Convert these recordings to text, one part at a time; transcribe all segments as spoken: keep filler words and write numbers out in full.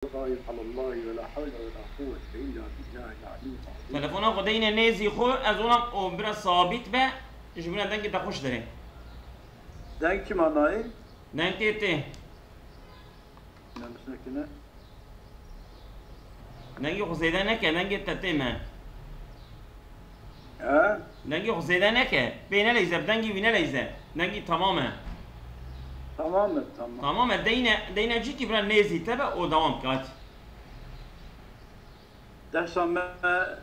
غايب على الله ولا حول ولا قوة إلا بالله العلي العظيم. Telefona xwe deyne nêzî xwe, ez ona o bira sabît be, ji bûne dengê te xweş derê. Deng çima nayê? Dengê tê. Nemsnekine. Dengê xwe zêde neke, dengê te tê me. He? Dengê xwe zêde neke. Pê neleyze, bi dengî wî neleyze. Dengî tamam e. Tamam e, tamam. Tamam e, deyne, deyne cîkî bira nêzî te be, o dewam ke, hadi. Dersa me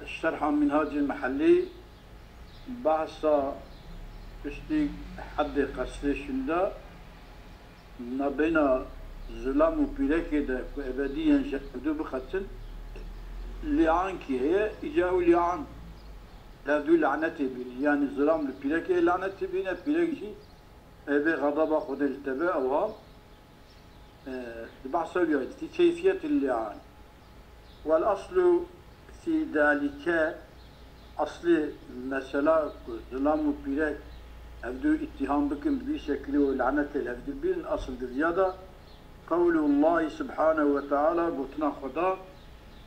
şerha Minhacê Mihellî, behsa piştî heddê qesrê şûnda, nabeyna zilam û pîrekê de ku ebedî yên ji hevdû bixetin, lîankî heye, îca ew lîan li hevdû lanetê bîne. Yanî zilam li pîrekê lanetê bîne, pîrek jî ê bê xedaba Xwedê li te be, ewha, e, di behsa wî ya dîtî keyfiyet lîan. Wel aslu fî dalîke, aslê mesela ku zilam û pîrek hevdû îttiham bikin, bi vî şekilî û lanetê li hevdû bînin, asl di viya de qewlullahi subhanehu ve teala, gotina Xweda,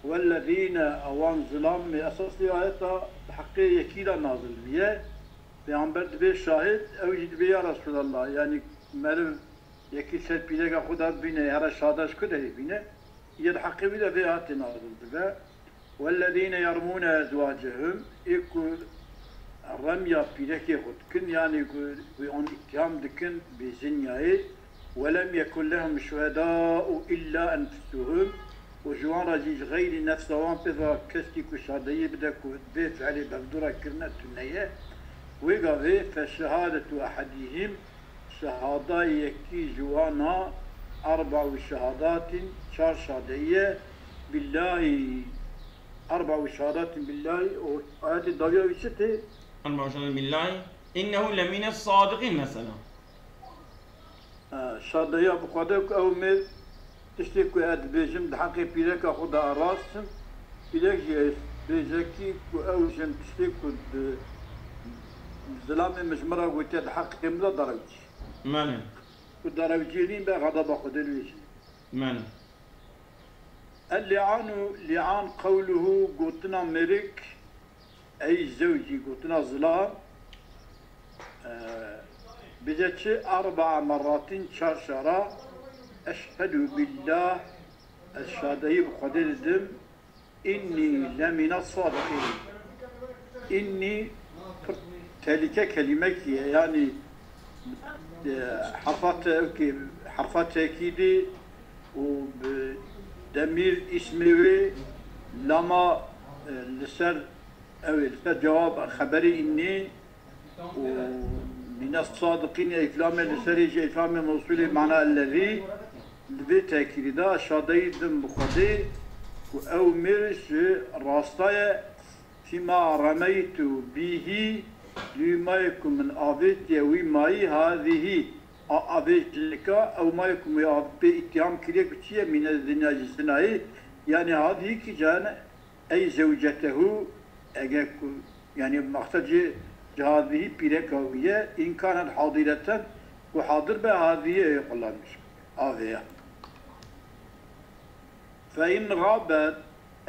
wellezîne, ewan zilam, mê esas vî ayeta bi heqê yekî de nazil bûye. Pêxember dibê şahid, ew jî dibê ya Resûlallah, yanî meriv yekî ser pîreka xwe de bîne, here şahda ji ku derê bîne, yê di heqê wî de vê ayetê nazil dibe. Wellezîne yermûne ezwacehum, ê ku remya pîrekê xwe dikin, yanî ku wî an îttiham dikin, bi zinyayê, welem yekun lehum şuhedâ'u illâ enfusuhum, û ji wan re jî ji xeyrî nefsa wan pê ve keskî ku şadeyî bide ku vê fiilê bi hevdû re kirine tune ye, wê gavê feşehadetu ehedîhim, şehada yekî ji wan a, erba'u şehadatin, çar şadeyî ye, billahî, erba'u şehadatin billahî, û ayetê dawiya wî çi tê? Erba'u şehadatin billahî, innehu lemîne sadiqîn mesela. Ha, şadeya bi Xwedê ku ew mêr tiştê ku ez dibêjim di heqê pîreka xwe de rast im, pîrek jî ê bêje kî ku ew jin tiştê ku di zilamê min ji min re gotiye di heqê min de derewcî. Mene. Ku derewcî nîn be xedaba Xwedê li wê jî. Mene. El-li'anu, li'an qewluhu, gotina mêrik, ey zewcî, gotina zilam, e, bêje çi, erba'a merratin, çar cara, eşhedû billah, ez şadeyî bi Xwedê didim, innî lemîne sadiqîn. Innî pir tehlîke kelîmekî ye, yanî, e, herfa te-, herfa tekîdî û bi demîr îsmê wê lama, e, li ser ew ê, li ser cewab xeberê înnî û mîne sadiqîn ê îflamê li serê jî îflamê mewsûlê mana ellezî li vê tekîdî de şadeyî dim bi Xwedê ku ew mêr ji rasta ye. Fîma remeytu bîhî, li wî mayê ku min avêtiye wî mayî, hazîhî, a, avê jinika, ew mayê ku min av-, pê îttiham kiriye ku çi ye, mîne zina ji zinayê, yanî hazîhî kî can, ey zewcetehu, eger ku, yanî mexsed jê ji hazîhî pîreka wî ye, in kanet hadireten, ku hadir be, hazîhî ê qulanmiş, avê ya. Fe in xabet,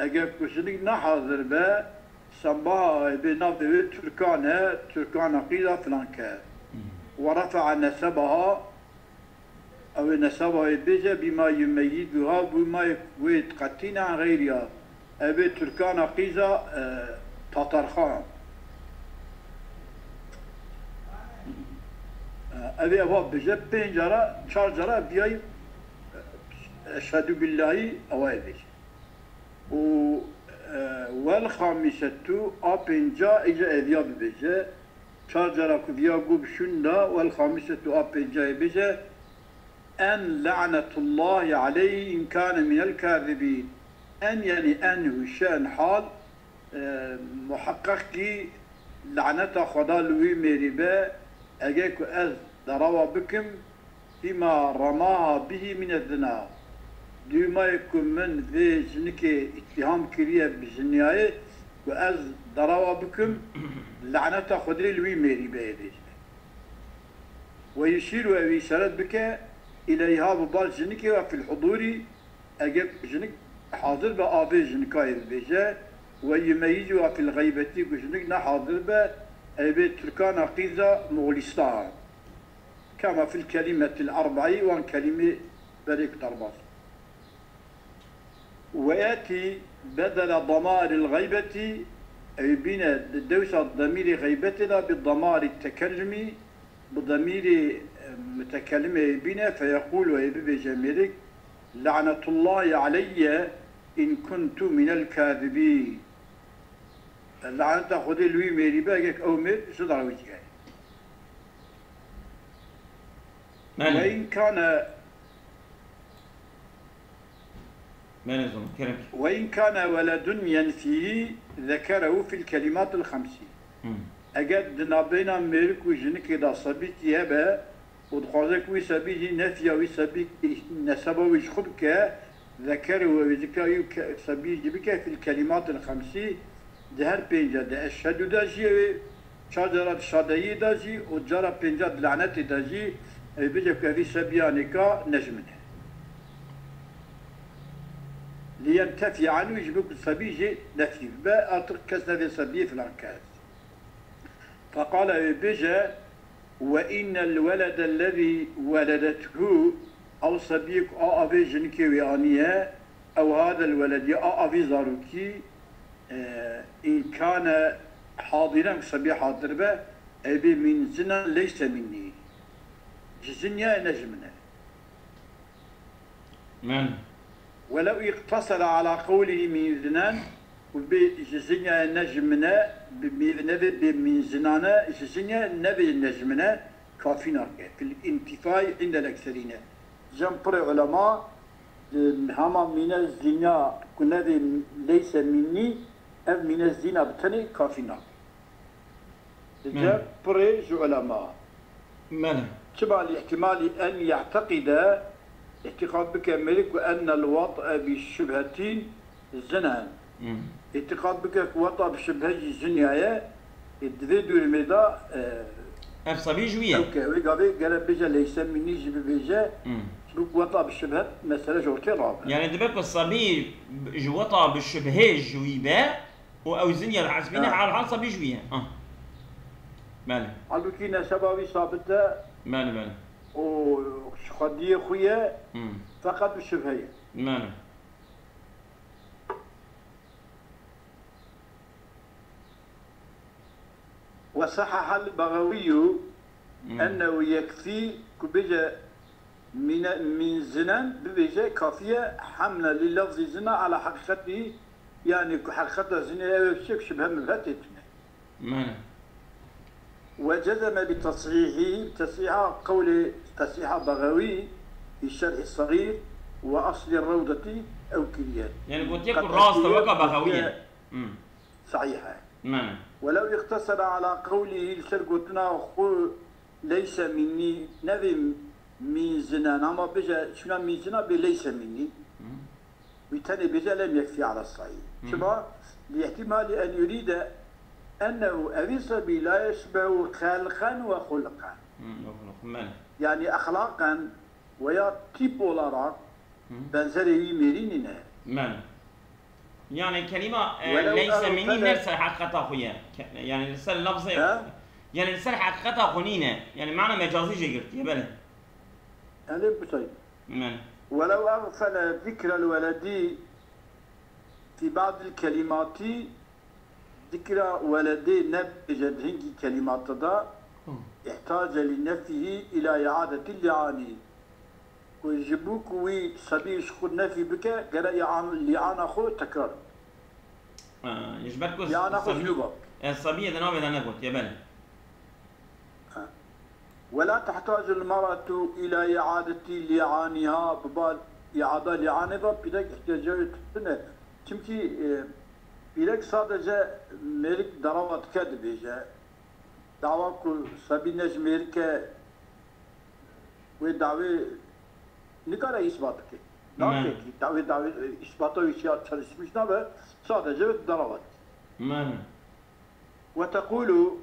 eger ku jinik nehazir be, sembaha ê bê navê wê Turkan e, Turkana qîza filan ke. Ve refa'a nesebaha, ew ê neseba wê bêje, bîma yumeyizuha, bû mayê wê diqetîne an xeyriya. Ev ê Turkana qîza, e, Tatarxan. E, ev ê eva bêje, pênc cara, çar cara biyayî, e, eşhedû billahî, ewa ê bêje. Û, e, wel xamîsetu, a pênca îca eviya bibêje, çar cara ku viya got bi şûn da, wel xamîsetu, a pênca ê bêje, en le'netullahi aleyh in kane minel kazibîn. En, yanî en hûşe, en hal, e, muheqeq kî laneta Xweda li wî mêrî be, eger ku ez derawa bikim, fîma remaha bihî mine zina. Dûmayê ku min vê jinikê îttiham kiriye bi jiniyayê, ku ez derawa bikim, laneta Xwedê li wî mêrî be, ê bêje. Ve yuşîru, ew îşaret bike, îleyha, bi bal jinikê, ve fil hudûrî, Eger ku jinik hazir be, avê jinika ê bibêje, "Ve yumeyizuha fil xeybetî", ku jinik ne hazir be, ew bê Tirkana qîza Moxlistan. Kema fil kelimetil erbaî, wan kelîmê berê ku derbas. "Ve etî bedela damairil xeybetî", ew bîne di dewsa demîrê xeybetê de bi damairî tekellumî, bi demîrê, e, mutekellimê bîne, "feyeqûlu", ê bibêje mêrik, "Lanetullahi aleyye in kuntu minel kâzibîn." Laneta Xwedê li wî mêrî be, eger ew mêr ji dara wî cihê. Belê. Ve in kâne Belê zon, kerem ki. "Ve in kâne weledun yenfîhî zekerehu fil kelîmatil xemsî." Hmm. Eger di navbeyna mêrik û jinikê de sebîkî hebe û dixwaze ku wî sebî jî nefiya wî sebî, neseba wî ji xwe bike, zekerehu, wê zikra wî ke-, sebî jî bike fil kelîmatil xemsî, di her pênce de, eşhedû de jî, ew ê çar cara di şadeyiyê de jî û cara pênca di lanetê de jî, ew bêje ku evî sebiyanê ka ne ji min e. Liyentefî anhu, ji bo ku sebî jê nefî bibe, artık kes nevê sebiyê filan kes. Feqale, ew bêje, "Ve innel weledellezî weledethu", ew sebiyê ku a avê jinikê wê aniye, ew hadel weled, ya a avî zarokî, e, in kâne hadiren, ku sebiyê hadir be, ew bê min zinan leyse minnî. Ji zinyayê ne ji min e. Men. Welew iqtasara ala qewlî min zinan, û bê ji zinyayê ne ji min e, bi mi-, nevê bê min zinane, ji zinyayê nevê ne ji min e, kafî nake. Fil intîfay indel ekserîne. Cem pirê ulema, e, hema mîne zîna ku nevê leyse mînî, ev mîne zîna bi tenê kafî nake. Di Mem. cem pirê ji ulema. Mem. Çima li ihtimalî en ye'teqide, îtîqad bike mêrik ku ennel wat'e bi şubhetin zinen. Hmm. Îtîqad bike ku wata bi şibhe jî zinya ye, e, di vê durumê de, e, Ev sebî ji wî ye. Ew ke, wê gavê gere bêje leyse mînî jî bibêje, Hmm. ji bo ku wata bi şibhet mesele ji ortê rabe. Yani dibe ku sebî ji wata bi şibhê ji wî be û ew zinya li hesbîne Ha. hal hal sebî ji wî ye. Ha. Belê. Halbûkî neseba wî sabit e. Belê, belê. Û ji xwediyê xwe ye, Hmm. feqet bi şibhe ye. Belê. Ve sahahal Bexewiyyu Hmm. ennehu yekfî, ku bêje mîne-, mîn zinen bibêje, kafî ye, hemle li lafzî zina ala heqîqetî, yani ku heqîqeta zinê ew e, şek şibhe mibhe tê tune. Mene. Ve cezeme bi tasihî, tasîha qewlê, tasîha Bexewî, fi şerhî Segîr ve aslî Rewdetî ew kiriye. Yani gotiye ku Qet rast e, eskiye weka Bexewî ye. gotiye Hmm. sahîh e. Mene. Welew iqtesera ala qewlî, li ser gotina xwe leyse minnî, nevê min zinen, ama bêje, çuna min zina bê leyse minnî. Hmm. Wî tenê bêje lem yekfî ala sahîh. Hmm. Çima? Li ihtimalî en yurîde ennehu evî sebî la yeşbehu xelqen ve xulqen. Hmm, ve xulqen, mene. Yani exlaqen veya tîp olarak Hı. benzerê wî mêrî nîne. Mene. Yani kelîma, e, Welew leyse ew minnî fele- ne li ser heqîqeta xwe ye. Ke-, yani li ser lafzê He? Yani li ser heqîqeta xwe nîne. Yani mana mecazî jê girtiye, belê. Elê bitayî. Mene. Welew eğfele zikrel weledî fi ba'dil kelimati, zikra weledê nebêje di hingî kelimata de, Hı. ihtace li nefîhî ila iadetil li'anî. Ku ji bo ku wî sebî ji xwe nefî bike, gere îan-, lîana xwe tekrar bike. Ha, ji ber ku Lîana xwe sebî, ji nû ve bike. e, sebiyê di navê de negotiye, belê. Ha. Wela tehtacul mer'etu ila i'adeti li'aniha, bi ba i'ada li'anê ve pîrek ihtiyaca wê tune. Çimkî, e, pîrek sadece mêrik derawa dike dibêje. Dawa ku sebî ne ji mêrik e, wê dawê nikare îsbat bike. Mene. Nake ki, dawê, dawê, e, îsbata wî ya çalışmış nabe, sadece derawa dike. Mene. Ve tequlu,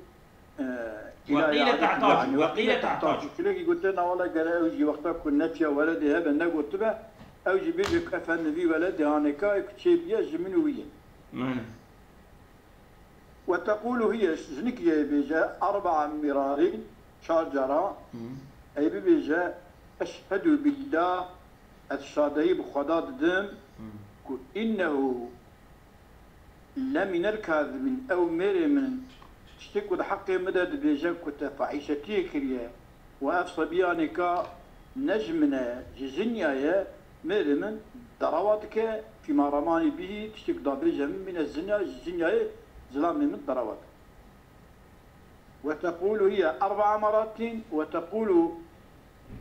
e, Ve ila qîle iadetil tehtacû, li'ani. Ve qîle tehtacû. Çunekî gote, na wala gere ew jî wexta ku nefya weledê hebe negotibe, Ew jî bêje ku efendim vî weledê hanêka ku çêbûye ji min û wî ye. Mane. Ve teqûlu hiye, jinik jê bêje, erba'a mirarîn, çar cara, Hı. ey bibêje, eşhedû billah, ez şadeyî bi Xweda didim, Hı. ku innehu leminel kazibîn, ew mêrê min, tiştê ku di heqê min de dibêje ku te fahîşetiyê kiriye, û ev sebiyanê ka ne ji min e, ji jinya ye, mêrê min derewa dike, fîma remanî bihî, tiştê ku dabêje min bîne jinya, ji jinya ye, zilamê min derewa dike. Ve teqûlu hiye erba'a meratin, ve teqûlu,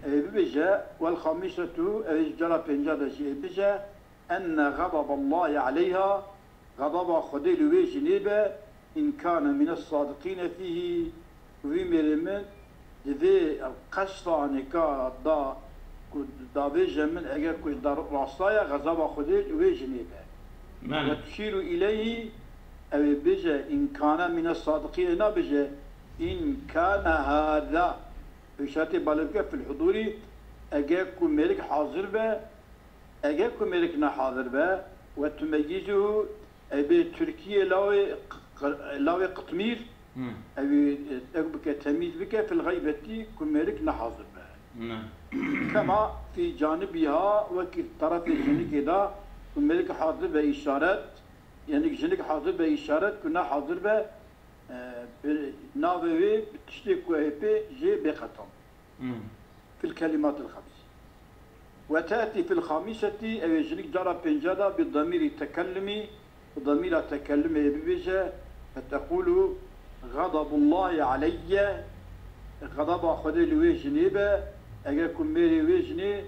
e, bibêje, wel xamisetu, ew ê ji cara pênca de jî ê bije, enne xedaballahi aleyha, xedaba Xwedê li wê jinê be, in kane mine sadiqîne fîhî, ku vî mêrê min di vê qesfa anêka da ku davêje min, eger ku ji dar rasta ye, xezaba Xwedê li wê jinê be. Mane. Ve tuşîru ileyhî, ew ê bêje, in kane mine sadiqîne, nabêje, in kane hâzâ. Îşaretê balê bike fil hudûrî, eger ku mêrik hazir be, Eger ku mêrik nehazir be, ve tumeyyizuhu, ê bê Tirkiyê lawê q-, q-, lawê qitmîr, Hmm. ew ê, ew bike, temîz bike, fil xeybetî, ku mêrik nehazir be. Ne. Kema fî canibiha, wekî terefê jinikê de, ku mêrik hazir be, îşaret, yanî jinik hazir be, îşaret, ku nehazir be, e, bi navê wê, bi tiştê ku ê pê jê bê qetan. Hmm. Fil kelimatil xems. Ve te'tî fil xamisetî, ew ê jinik cara pênca de bi damîrî tekellumî, bi damîra tekellumê bibêje, feteqûlu, xedabullahî aleyye, xedaba Xwedê li wê jinê be, eger ku mêrê wê jinê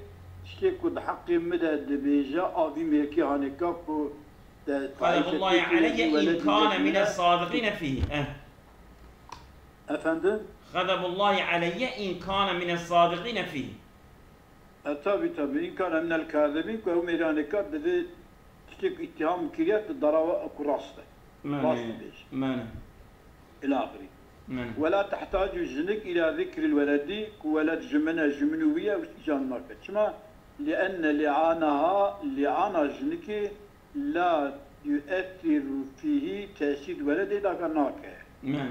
tiştê ku di heqê min de dibêje, a vî mêrkê hanêka ku de Xedabullahî aleyye in kane mine sadiqîne fîhî. Eh. Efendim? Xedabullahî aleyye in kane mine sadiqîne fîhî. E, tabi, tabi. In kane minel kazibîn, ku ew mêranê ka divê tiştê ku îttiham kiriye, tu dara ku rast e. Mane, Rast dibêje. Mane. Ila axirî. Mane. Wela tehtacu jinik ila zikril weledî, ku weled ji min e, ji min û wî ye, û îcan nake. Çima? Li enne li'anaha, li'ana jinikê la yu'ethiru fîhî tesîr weledê daka nake. Ne.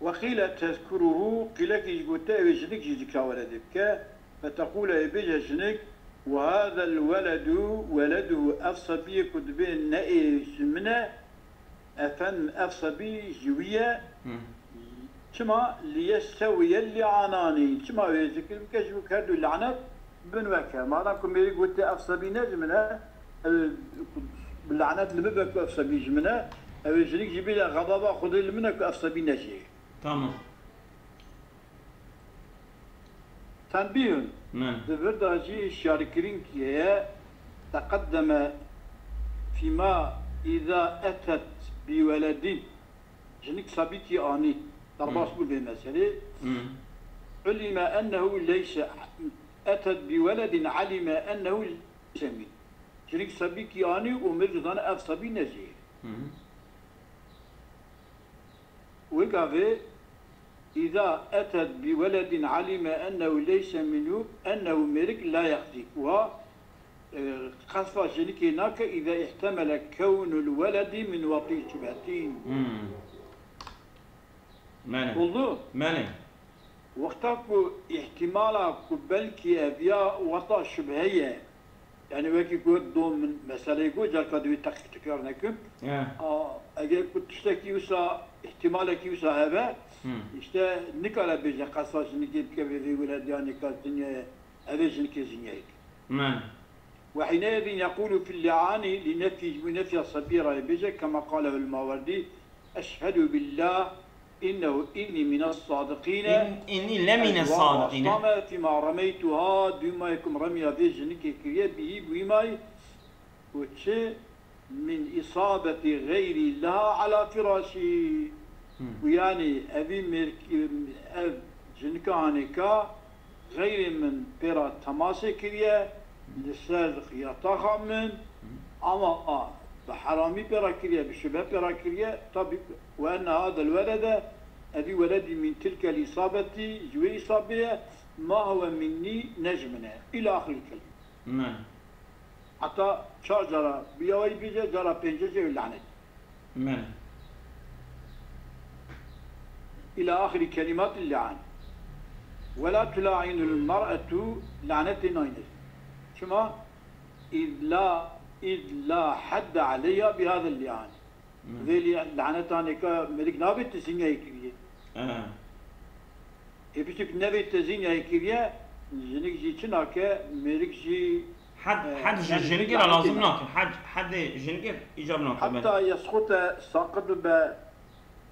Ve qîle tezkuruhu, qîlekî jî gote ew ê jinik jî zikra weledê bike. Feteqûle ê bêje jinik, ve hazel weledu weleduhu, ev sebiyê ku dibê ne ê ji min e, Efendim, ev sebî ji wî ye. Hı. Çima? Liyestewiyel li'anani. Çima wê zikir bike? Ji bo her du lanet bin weke. Madem ku mêrî gotiye ev sebî ne ji min e, ew bi lanet li min be ku ev sebî ji min e, ew ê jinik jî bêje xedaba Xwedê li min e ku ev sebî ne jê. Tamam. Tenbîhun. Ne. Di vir de jî hişyarîkirin heye, teqeddeme fîma îza etet bi weledin. Jinik sebîkî anî. Derbas Hmm. bû vê meselê. Hmm. Ulime ennehu leyse, etet bi weledin, alime ennehu leyse min. Jinik sebîkî anî û mirov dizane ev sebî ne jê. Hmm. Wê gavê, îza etet bi weledin alime ennehu leyse minhu, ennehu mêrik la yexzî. Wa, e, qesfa jinikê nake, îza ihtemele kewnul weledi min wetî şubhetîn. Hmm. Mene. Oldu? Mene. Wexta ku îhtîmala ku belkî ev ya weta şubhe ye, yanî wekî ku do min meseleyê got, carka divê teqî tekrar nekim. Ya. A, eger ku tiştekî wisa, îhtîmalekî wisa hebe, Hmm. îşte nikare bêje qesa jinikê bike vê vê welediya nêka zinyayê, ev ê jinikê zinyayê. Mene. وحينئذ يقول في اللعان لنفي، ji bo nefya sebiyê re bêje, كما قاله الماوردي، أشهد بالله إنه إني من الصادقين. إن-، إني لمن الصادقين. أجواب أصنام فيما رميتها، dûmayê ku min remiya vê jinikê kiriye, bihî, bi wî mayî, û çi من إصابة غيري لها على فراشي. Hmm. Û yanî evî mêrkî, ev jinika hanêka xeyrê min pê re temasê kiriye li ser yataxa min, ama a, bi heramî pê re kiriye, bi şubhe pê re kiriye, tabî, وأن هذا الولد، evî weledî من تلك الإصابة، ji wê îsabê ye, ما هو مني، ne ji min e. Îla axirî kelîm. Me. Heta çar cara bi ya wî bêje, cara pêncê jî ew lanet. Me. Îla axirî kelîmat li'an. Wela tula'inul mer'etu, lanetê nayne. Çima? Îd la, îd la hedde aleyha bi hadel li'an. Hmm. Vê li-, lanetanê ka mêrik nabê tizînyayê kiriye. Aha. Ê piçek nevê tizînyayê kiriye, jinik jî çi nake, mêrik jî, Hed, e, hed ji yani jinikê re lazim nake. Hed, hedê jinikê îcab nake, belê. Heta yesxute saqit bibe,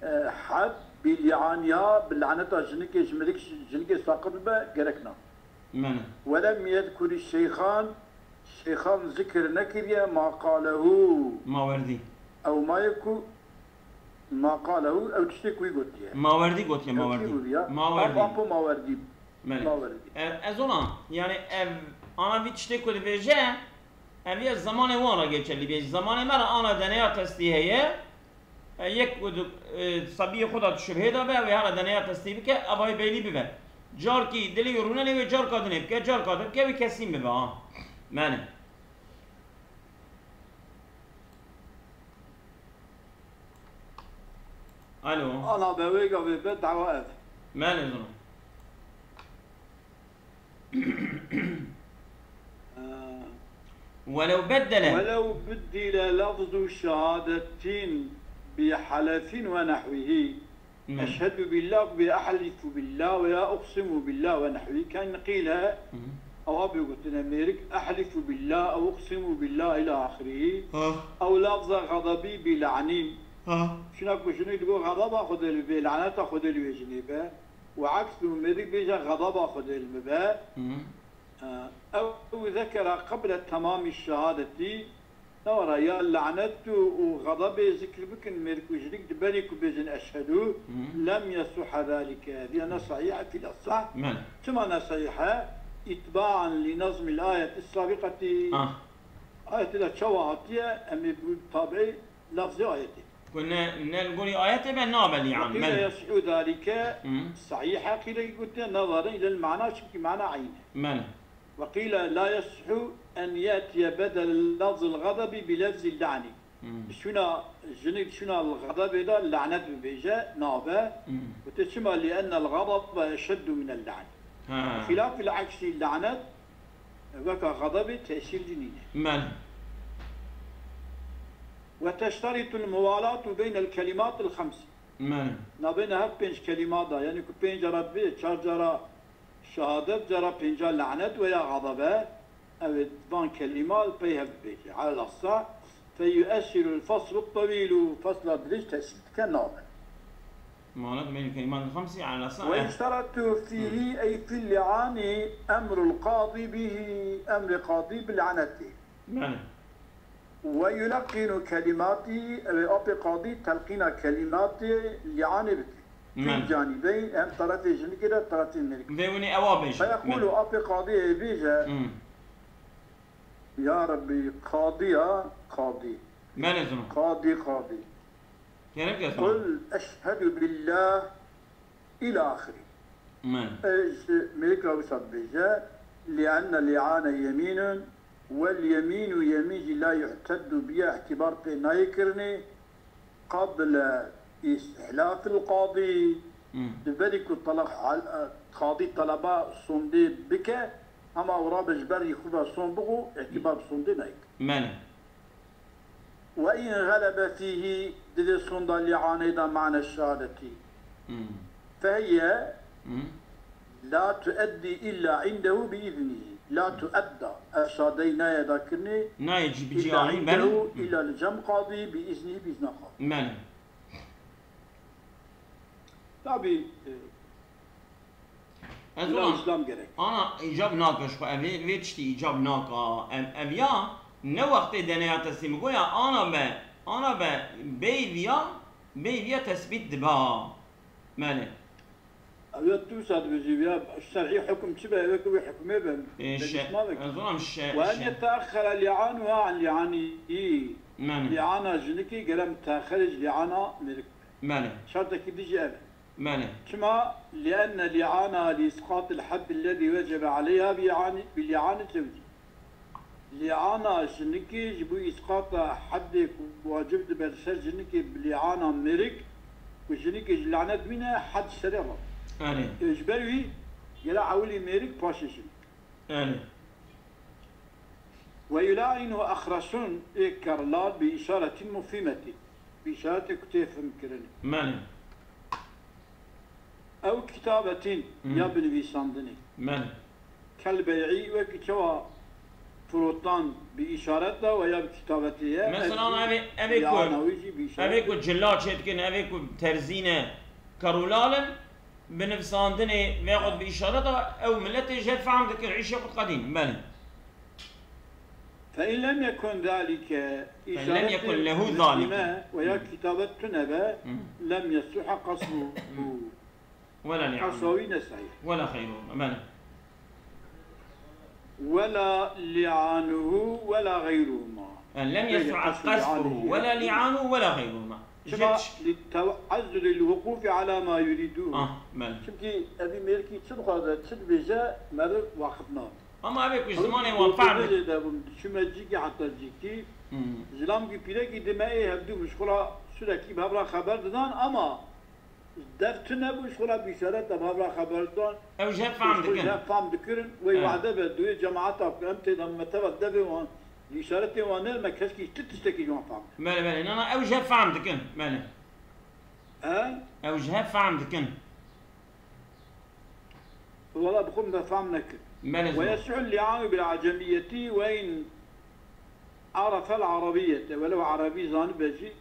e, hed bi li'aniha, bi laneta jinikê ji mêrik ji-, jinikê saqit bibe, gerek na. Mene. Welem yedkuri şeyxan, şeyxan zikir nekiriye ma qalehu. Mawerdî. Ew ma yê ku ma qalehu, ew tiştê ku wî gotiye. Mawerdî gotiye, Ew kî Mawerdî. bû ya? Mawerdî. Ap-, apo Mawerdî. Mene. Mawerdî. E, ez ona, yani ev, ana vî tiştê ku dibêje, ev ya zamanê wan re geçerli bê. Zamanê me re ana deneya testî heye. E, yek ku di, e, sebiyê xwe de di şubhê de be, wê hera deneya testî bike, evayê beylî bibe. Carkî dilê wê rûne lê wê carka dinê bike, carka din bike, wê kesîn bibe, ha. Mene. Alo. Ana be wê gavê be dawa ev. Mene zona. Welew beddele. Welew beddile lafzu şehadetin bi halefin ve nahwihi. Hmm. Eşhedü billah ve ehlifu billah ve ya uqsimu billah ve nahwihi. Ken qîle, Hmm. ewa bê gotine mêrik, ehlifu billah, ew uqsimu billah ila ahirihi. Ha. Ew lafza ğadabi bi la'nin. Ha. Şuna ku jinî digo ğadaba Xwedê li bê, laneta Xwedê li wê jinê be. Ve aksu, mêrik bêje ğadaba Xwedê li min be. Hmm. Ew zekera qeble temamî şehadetî, newara ya lanet û, û xedebê zikir bikin, mêrik û jinik di berî ku bêjin eşhedû, Hmm. lem yesuha zalike, viya ne sahîh e fîl esah. Mene. Çima ne sahîh e? Îtbaan li nezmîl ayetî sabiqetî. Ah. Ayetê de çawa hatiye, em ê bi tabiî lafzê ayetê. Ku ne, ne li gorî ayetê be nabe lîan. Ve qîle Mene. yesihû zalike, Hmm. sahîh e, qîle gotiye nazarin ilel mana, çimkî mana eyn e. Mene. Ve qîle la yesihû en yetiye bedel lafzil ğadabi bi lafzil la'ni. Hmm. Şuna, jinik şuna li ğadabê de lanet bibêje, nabe. Hmm. Gote çima? Li ennel ğadabe eşeddu minel la'ni. Ha. Xilafil aksi lanet, weka ğadabê tesîr jî nîne. Mene. Ve teşteritul muvalatu beynel kelimatil xemsi. Mene. Nabêne her pênc kelîma de, yani ku pênc cara dibê, çar cara şehadet, cara pênca lanet ve ya ğadabe, ev ê van kelîma li pey hev bibêje. Alel assa, fe yuesirul faslul tewîlu, fasla dirêj tesîr dike nabe. Muvalatu beynel kelimatil xemsi alel assa. Ve eh. Yushtaratu fihi, Hmm. ey fil li'ani emrul qadi bihi, emrê qadî bi lanetê. Mene. Ve yuleqqinu kelimati, ew ê apê qadî telqîna kelimatê li'anê bike. Mene. Fî canibeyn, hem terefê jinikê de, terefê mêrikê. Vê winî ewa bêje. Feyekulu, Mene. Apê qadî ê bêje, Hmm. Ya Rebbî, qadî ya, qadî. Mene zino. Qadî, qadî. Gerek ya zino. Qul eşhedü billah. Îlâ axirî. Me. E, ji mêrika wisa dibêje, "Li'enne li'ane yemînun, wel yemînu yemîn jî la yu'teddu biha, îtîbar pê nayê kirinê, qable îstihlâfil qadî." Hmm. Di berî ku talaq hal-, qadî talaba sondê bike, hema û rabe ji ber yê xwe ve sond bixwe, îtîbar bi sondê nayê kirin. Me. Ve in xelebe fîhî, di vê sonda lî'anê de mane şehadetî. Hmm. Fehiye Hmm. la tueddî illa indehu bi iznîhî. La tuedda. Ev şahadeyî nayê dakirinê Nayê cî bi cî illa anîn, indehu, belê. Hmm. illa li cem qadî bi iznîhî, bi izna qadî. Belê. Tabî, e, Ez Bila ulan, îslam gerek. Ana îcab nake ji xwe, ev ê, vê tiştî îcab naka. Ev, ev ya ne wextê deneya teslîm goya ana be, ana be bêyî viya, bêyî viya tesbît dibe. Mele. Ev ya tu wisa dibêjî viya şer'î hukm çi be, ev ku wê hukmê be, Ê, be şe-, dişma be. ez ulan şe-, Ve en şe- yeteaxxere li'anuha an li'anî. Mele. Li'ana jinikî gere miteaxxerê ji li'ana mêrik be. Mele. Şertekî dijî ev e. Belê. Çima? Li'enne li'ana li isqatil haddillezî wecebe aleyha bi i'ani-, bi li'ani zewcî. Lîana jinikê ji bo îsqata heddê ku wacib dibe li ser jinikê bi lîana mêrik, ku jinikê ji lanet bîne, hed serê re. Erê. Ê ji ber wî gere ewilî mêrik, paşê jinik. Erê. Ve yulainuhu ahrasun, ê kerlal, bi îşaretin mufhîmetin. Bi îşaretê ku tê fihmkirinê. Belê. Ew kitabetin, Hmm. ya binivîsandinê. Belê. Kel bey'î, wekî çawa firotan bi îşaret de ve ya bi kitabetê ye, Mesela ev jî evê, evê ku, lîana wî jî bi îşaret evê ku cila çêdikin, evê ku terzîne kerûlal in, binivsandinê vexwet bi îşaret de ew miletê jê fehm dikir, îşê xwe qedîn. Belê. فإن لم يكن ذلك فإن لم يكن له ذلك. Îşaretê nivîsîne veya Hmm. kitabet tune be, Hmm. لم يصح قصره. ولا لعانه. Qesra wî ne sehîh. ولا غيرهما. Belê. ولا لعانه ولا غيرهما. Yani, لم Belê, يصح qesru قصره li'anê ولا jî. لعانه ولا غيرهما. Çima? Hiç. لتعذر الوقوف على ما يريده. Ah, belê. Çimkî evî mêrikî çi dixwaze, çi dibêje, meriv waqif nabe. Ama evê ku ji zimanê wan fehm bike. Jê de bûm, diçûme cîkî heta cîkî, Hmm. zilamkî pîrekî dime ê hevdû ji xwe re sürekî bi hev re xeber didan, ama dev tune bû, ji xwe re bi îşaret de bi hev re xeber didan. Ew ji hev fehm dikin. Ji hev fehm dikirin, wê Evet. wehde be, duyê cemaeta ku em tê de meteva devê wan, bi îşaretê wan ne, me keşkî tu tiştekî ji wan fehm. Belê, belê. Na, na, ew ji hev fehm dikin. Belê. He? Ew ji hev fehm dikin. Wela bi xwe me fehm nekir. Belê, zor. ويصح اللعان بالعجمية وإن عرف العربية. Welew erebî zanibe jî,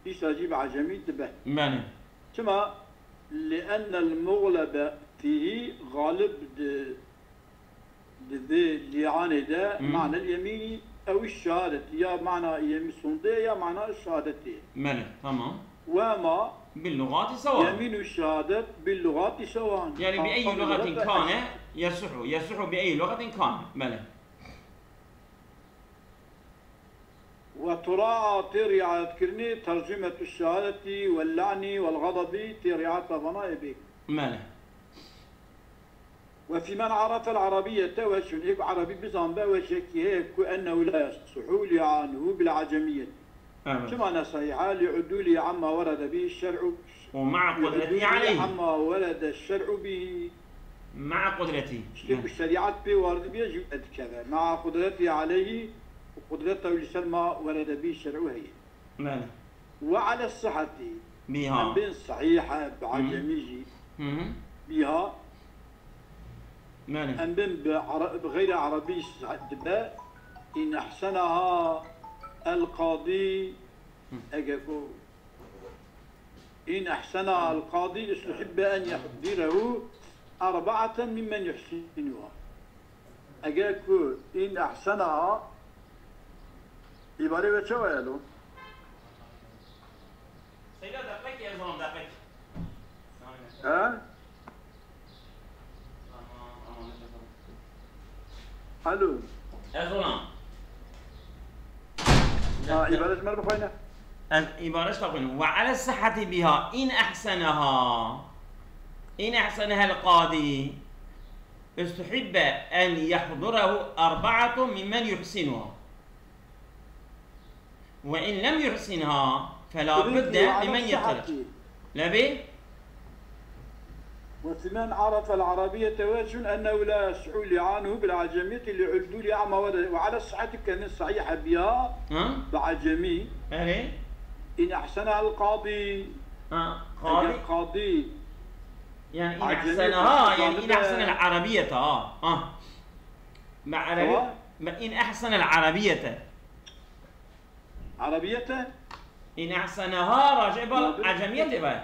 dîsa jî bi ecemî dibe. Belê. Çima? لأن المغلب فيه, galib di, di vê lîanê de, Hmm. معنى اليمين أو الشهادة, ya mana yemîn sondê ya mana şehadetê. Belê, tamam. وهما باللغات سواء. يمين و شهادة باللغات سواء. Yani, بأي لغة كان يصح، يصح بأي لغة كان. Belê. وتراعى, tê riayetkirinê, ترجمة الشهادة واللعن والغضب, tê riayeta vana ê bê. Belê. وفي من عرف العربية وجه, ê ku erebî bizanbe, wecekî heye ku أنه لا يصح لعانه بالعجمية. Evet. Çima ne sehîh e? لعدوله عما ورد به الشرع. ومع قدرته لعدوله عليه. عما ورد الشرع به. مع قدرته. Tiştê ku şerîet pê wardibî ye, jî wê dikeve. مع قدرته عليه, û qudreta wî li ser ma ورد به الشرع heye. Belê. وعلى الصحة. Bîha. Em bên sehîh e, bi Hı. ecemî jî. Hı hı. Bîha. Belê. Em bên bi Ara-, bi xeyrê erebî sehîh dibe. إن أحسنها القاضي. Hı. Eger ku إن أحسنها القاضي استحب أن يحضره أربعة ممن يحسنها. Eger ku إن أحسنها, îbarê we çawa ye lo? Seyda, deqekî, ez wan deqekî. He? Alo. Ez ona. Ha, îbare ji me re bixwîne. Ez îbare ji te xwînim. وعلى الصحة بها إن أحسنها. إن أحسنها القاضي استحب أن يحضره أربعة ممن يحسنها. وإن لم يحسنها فلا بد ممن يطلع. Lebê? وفي من عرف العربية وجه أنه لا يصح لعانه بالعجمية لعدول أعمى ورد، وعلى الصحة كان صحيح بها Ha? بعجمي. Erê? إن أحسنها القاضي. Ha, qadî. Eger qadî Yani, إن أحسنها, yani, إن أحسن العربية, ha. Ha. Ma erebî, Tamam. ma in ehsenel erebiyete. Erebiyete? In ehseneha racê bal Erebiyete. Ecemiyetê be.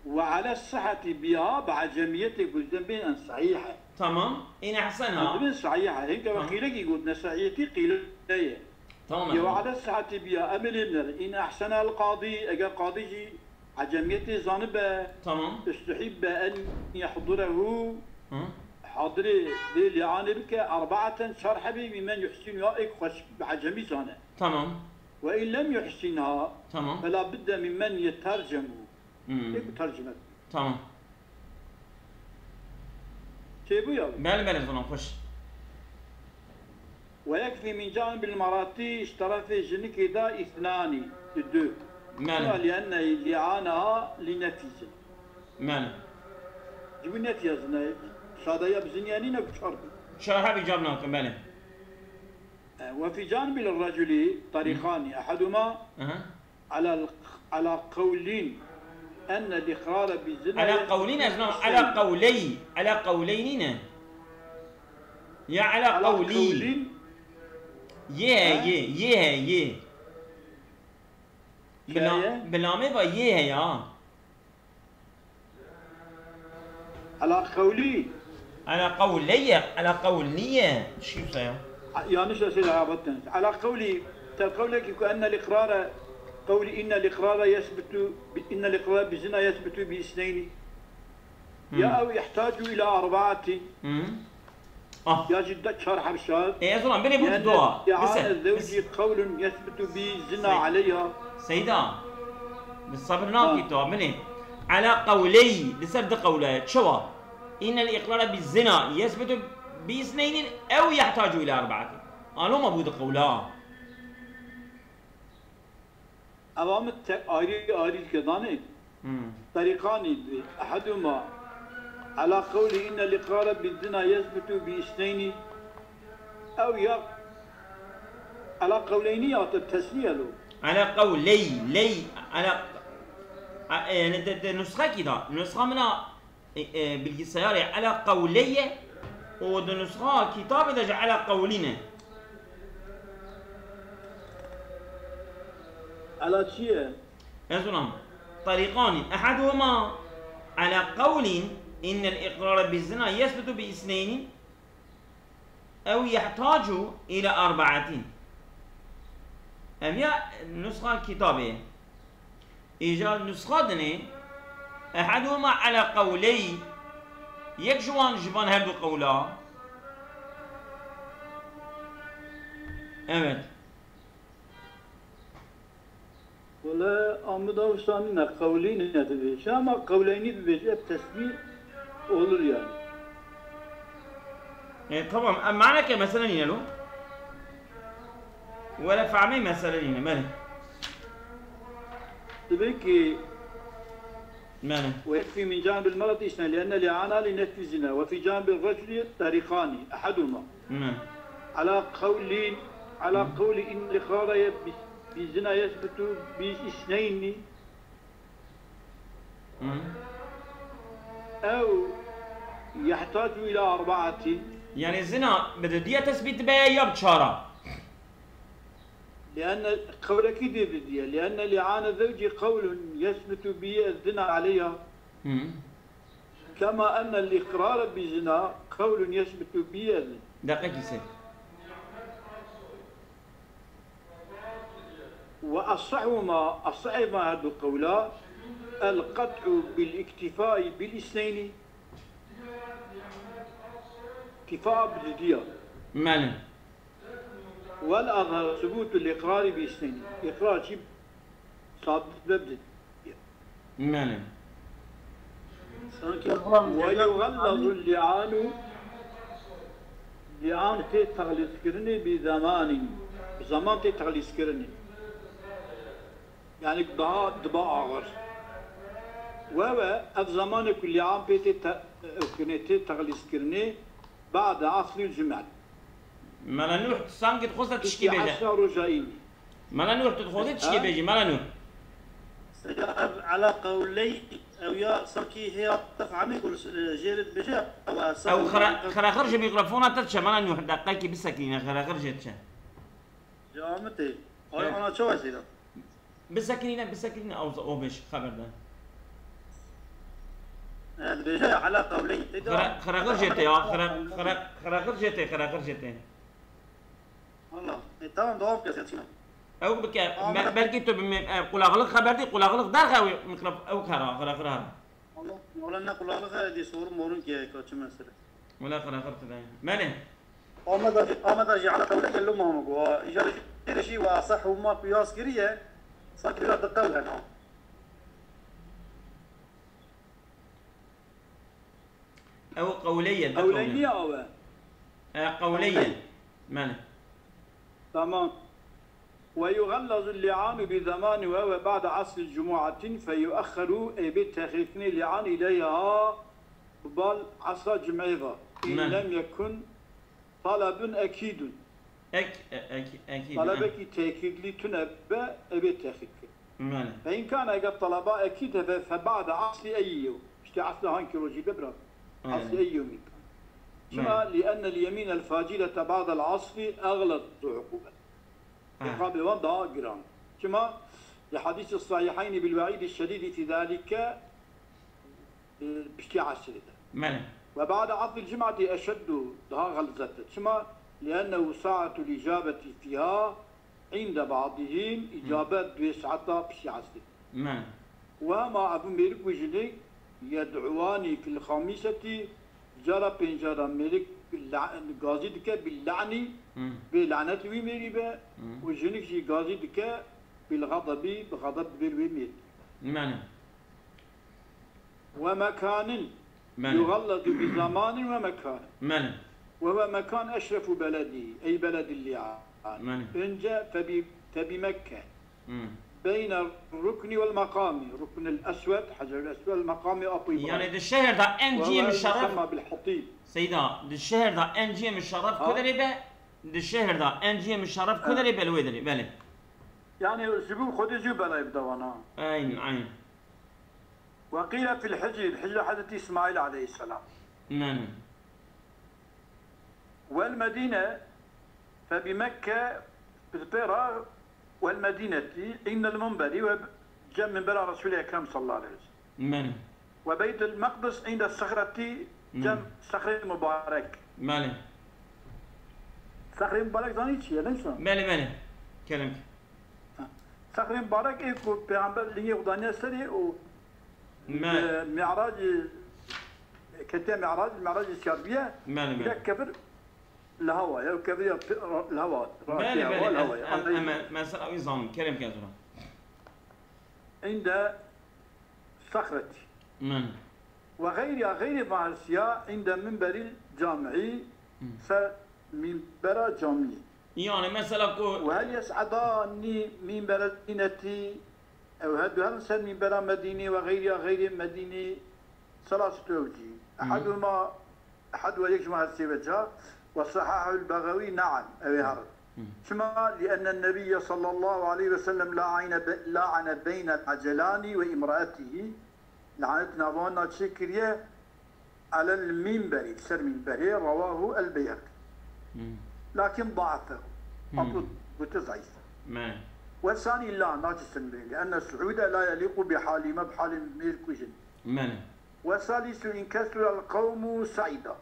Ve ale sihheti biha bi ecemiyetê guzden bên en sahih e. Tamam. In ehseneha. Em dibên sahih e. Hinke Tamam. Ve qîlekî got, ne sahiyetî qîle ye. Tamam, Ye ve efendim. Ala sihheti biha, em ê lê binêrin. In ehsena el qadî, eger qadî jî ecemiyetê zanibe, Tamam. Ustuhibbe en yehdurehu, Hı. Hadirê vê lîanê bike, erbaeten, çar hebî, mimmen yuhsînuha, êk xweş bi ecemî zane. Tamam. Ve in lem yuhsînha, Tamam. Fela budde mimmen yetercemu. Hmm. Ê ku tercime. Tamam. Çêbûya wî. Belê, belê, zilam xweş. ويكفي من جانب المرأة, ji terefê jinikê de, اثنان, di du. Belê. Çima? لأن لعانها لنفي الزنا. Belê. Ji bo nefiya zina, şadeya bi zina nîne, bi çar bû. Çar heb îcab nakin, belê. وفي جانب الرجل طريقان، أحدهما Aha. على ال-، على قول أن الإقرار بالزنا Ala qewlîn ez nam, ala qewley. Ala qewley nîne. Ya ala على qewlî. قول Yê he, Ha? yê, yê he, yê. Bila, Keye? Bilamê va yê he ya. على قولي. Ala qewleye, ala qewliye. Şî wisa ya. Yanlış esir arabattınız. على قولي, te qewlekî ku أن الإقرار, قولي إن الإقرار يثبت ب-، إن الإقرار بالزنا يثبت باثنين. Hmm. Ya ew يحتاج إلى أربعة. Hmm. Ah. Ya jî de çar heb şar. E, ez ulan, binê bû لأن dua. ادعاء Bise. الزوج قول يثبت به الزنا Sey- عليها. Seyda. Bi sabir nakî Ha. tu, binê. Ala qewley, li ser di qewle ye. Çawa? إن الإقرار بالزنا يثبت باثنين أو يحتاج إلى أربعة. Aloma bû di qewla. Ewa min tek ayrı ayrı dike danê. Hmm. طريقان, أحدهما على قول إن الإقرار بالزنا يثبت باثنين أو ya على قولين ya te tesniye lo. Ala qewley, ley, ala, a, e, yani de, de nusxekî da. Nusxa min a, e, e, bilgisayarê ala qewleye û di nusxa kitabê de jî ala qewlîne. Ala çi ye? Ez ulam. طريقان، أحدهما على قول إن الإقرار بالزنا يثبت باثنين أو يحتاج إلى أربعة. Ev ya nusxa kitabê. Îcar nusxa dinê, أحدهما على قولي, yek ji wan ji van her du qewla. Evet. Wele Amida wisa nîne, qewlî ne dibêje ama qewleynî bibêje, ev tesbîh olur yani. E, tamam, em maneke mesele nîne lo. Wele fehmê mesele nîne, belê. Dibê ki Belê. ويكفي من جانب المرأة اثنان لأن لعانها لنفي الزنا وفي جانب الرجل طريقان أحدهما Belê. على قول على قول إن الإقرار ب- بالزنا يثبت باثنين Hı. أو يحتاج إلى أربعة. Yani zina bi didiye tesbît be ya bi çara. لأن قولك دي بدية لأن لعان الزوج قول يثبت به الزنا عليها Hı. كما أن الإقرار بالزنا قول يثبت به الزنا. Deqekî sê. وأصحهما، أصح ما هادو قولا، القطع بالاكتفاء بالاثنين. اكتفاء بديديا. Belê. والأظهر ثبوت الإقرار باثنين. إقرار شي ثابت ببدد. Belê. Sanki Kur'an ويغلظ اللعان، لعان tê texlîskirinê bi zemanin. Bi zaman tê texlîskirinê. Yani daha diba ağır. Ve ve ev zamanê ku li'an pê tê te-, kirinê, tê texlîskirinê, ba'de asril cum'et. Mela Nuh sanki dixwest tişkî bêje. Eşra roja înî. Mela Nuh, tu dixwazî tişkî bêjî, Mela Nuh. Seyda, ev ela qewley, ew ya sankî hêya tefamê ku, e, jêrê dibêje, ew esa Ew xere-, xerexir ji mîkrofona te diçe, Mela Nuh, deqekî bisekîne, xerexir jê diçe. Ji Amitê. Ay, ana çawa Seyda? Bisekîne, bisekîne, ew, ew bêj, xeber de. E, dibêje ela qewley. Seyda. Xere-, xerexir jê tê ya, xere-, xere-, xerexir jê tê, xerexir jê tê. Allah. E, tamam, devam kes, yetişme. Ew bike, Ama- be-, belkî tu bi me-, e, qulaklık xeber dî, qulaklık derxe wî mikrofon, ew kara, xerexir hara. Allah, wala ne qulaklık e, dî sorun morun ki, kaçı mesele. Wala xerexir tu de. Mene. Ameda, Ameda jî ala qewlê gelo mamu go. Îcar jî ve asah û ma qiyas kiriye. Sanki biraz da qewl hena. Ew qewley ye, bi qewley. Qewley niye ew e? E, qewley ye. Qewley. Belê. Tamam. ويغلظ اللعان بزمان وهو بعد عصر الجمعة فيؤخر, ê bê texîrkirinê li'an, إليها, bi bal esra cum'ê ve. إن Belê. لم يكن طلب أكيد. Ek, e, ek, ekîd, Talebekî tekîdlî tune be, ê bê texîr kir. Belê. فإن كان, eger talaba ekîd hebe, فبعد عصر أي يوم. Îşte esra hankî rojî be, bira. Belê. عصر أي يوم. Çima? Belê. لأن اليمين الفاجرة بعد العصر أغلظ عقوبة. Ha. Îqabê wan daha giran. Çima? لحديث الصحيحين بالوعيد الشديد في ذلك, e, piştî esrê de. Belê. وبعد عصر الجمعة أشد, daha xelzet e. Çima? لأنه ساعة الإجابة فيها عند بعضهم, Hı. îcabet duê saeta piştî esrê. Belê. Ve hema ev mêrik û jinik يدعوان في الخامسة, cara pênca de mêrik la-, gazî dike باللعن, Hı. bê lanet wî mêrî be, Hı. û jinik jî gazî dike بالغضب, bi xedeb dibê li wê mêrî. Belê. ومكان Belê. يغلظ بزمان ومكان. Belê. وهو مكان أشرف بلده, أي بلد اللعان. Belê. Önce فب-, فبمكة. Hmm. بين الركن والمقام, Ruknul Eswed, Hecerul Eswed, المقام, apî Îbrahîm. Yani di şehir de en cihê muşerref, وهو يسمى بالحطيم. Seyda, di şehir de en cihê muşerref Ha? kuderê be, di şehir de en cihê muşerref Ha. kuderê be li wê derê, belê. Yani ji bo Xwedê jî belayê bide wan ha. Eyn, eyn. وقيل في الحجر, Hicr Hezretî Îsmaîl aleyhisselam. Belê. والمدينة فبمكة, bi pê re, والمدينة عند المنبر, we cem minbera Resûlê Ekrem sallallahu aleyhi ve sellem. Belê. وبيت المقدس عند الصخرة, Belê. cem Sexrê Mubarek. Belê. Sexrê Mubarek zanî çi ye, neyse? Belê, belê. Kerem ki. Ha. Sexrê Mubarek ê ku Pêxember lingê xwe daniye serê û Me- Li Mi'racê, ketiye Mi'rac, Mi'racê siyar bûye, Belê, belê. Yek kevir li hewa ye, kevir ya pi-, li hewa, Belê, rastî hewa, belê, li hewa ez, ye. ez, Anlayış. em, mesela wî zanim, kerem ke zora. عند صخرة. Belê. وغيرها, xeyrê van hersiya, عند منبر الجامع, Hı. ser minbera camiyê. Yani mesela ku وهل يصعدان منبر المدينة, ew her du herin ser minbera Medînê, وغيرها, xeyrê Medînê, ثلاثة أوجه. Hı. أحدهما, أحدها, yek ji van her sê weca, وصححه البغوي, نعم, ew ê her. Hı. Çima? لأن النبي صلى الله عليه وسلم لعن ب-, لعن بين العجلان وامرأته, lanetî nava wan çêkiriye, على المنبر, li ser minberê, رواه البيهقي. Hmm. لكن ضعفه. Hmm. Apo gote zayîf. Me. والثاني لا, naçe ser minberê, لأن الصعود لا يليق بحالهما, bi halê mêrik û jin. Me. والثالث إن كثر القوم صعدا.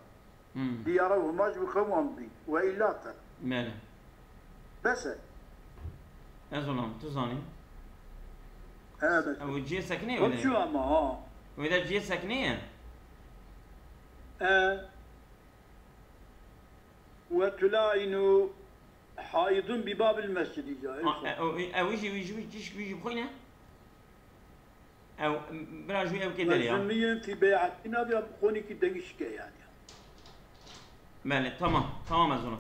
Hmm. ليروه, ma ji bo qewm wan bibîn. وإلا فلا. Belê. Bes e. Ez olam, tu zanî. Evet. Ew cihê sekinê ye Wek wêde? Çû ama ha. Wêde cihê sekinê ye? E, وتلائن حائض بباب المسجد, îca, Ha, e, o, e, wî jî, wî jî, wî jî, wî jî bixwîne? Ew, bira jû ew kê derê ya. مجزومية في بيعة, navê ya xonîkî dengî şike yani. Belê, tamam, tamam ez ona.